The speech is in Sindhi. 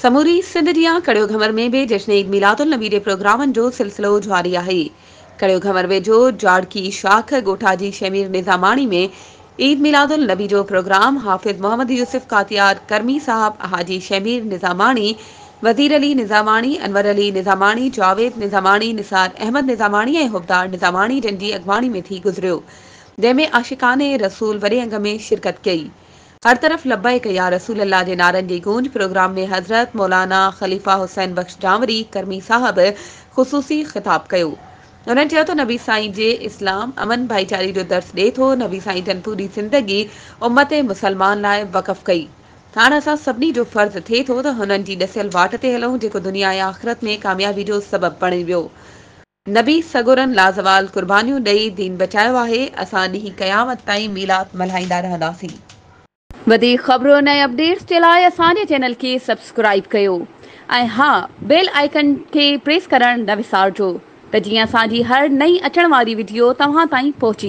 سموري سنڌ جيان ڪڙيو گهمر ۾ به جشن عيد ميلاد النبي جي پروگرامن جو سلسلو جاري آهي. ڪڙيو گهمر ويجهو جاڙڪي شاخ ڳوٺ حاجي شهمير نظاماڻي ۾ عيد ميلاد النبي جو پروگرام حافظ محمد يوسف ڪاتيار ڪرمي صاحب، حاجي شهمير نظاماڻي، وزير علي نظاماڻي، انور علي نظاماڻي، جاويد نظاماڻي، نثار احمد نظاماڻي ۽ حبدار نظاماڻي جن جي اڳواڻي ۾ ٿي گذريو جنهن ۾ عاشقان رسول وڏي انگ ۾ شرڪت ڪئي. هر طرف لبيڪ يا رسول الله جي نعرن جي گونج پروگرام ۾ حضرت مولانا خليفه حسين بخش جانوري ڪرمي صاحب خصوصي خطاب ڪيو. انهن چيو ته نبي سائين جي اسلام امن ڀائيچاري جو درس ڏي ٿو، نبي سائين جن پوري زندگي امت مسلمان لاء وقف ڪئي. هاڻ اسان سڀني جو فرض ٿئي ٿو ته هنن جي ڏسيل واٽ تي هلون جيڪو دنيا ۽ آخرت ۾ ڪاميابي جو سبب بڻي ويو. نبي سڳورن لازوال قربانيون ڏئي دين بچايو آهي، اسان ڏينهن قيامت تائين ميلاد ملهائيندا رهنداسين. وڌيڪ خبرن ۽ اپڊيٽس جي لاء اسان جي چينل کي سبسڪرائيب ڪيو ۽ ها بيل آئيڪن کي پريس ڪرڻ نه وسارجو ته جيئن اسان جي هر نئين اچڻ واري وڊيو توهان تائين پهچي.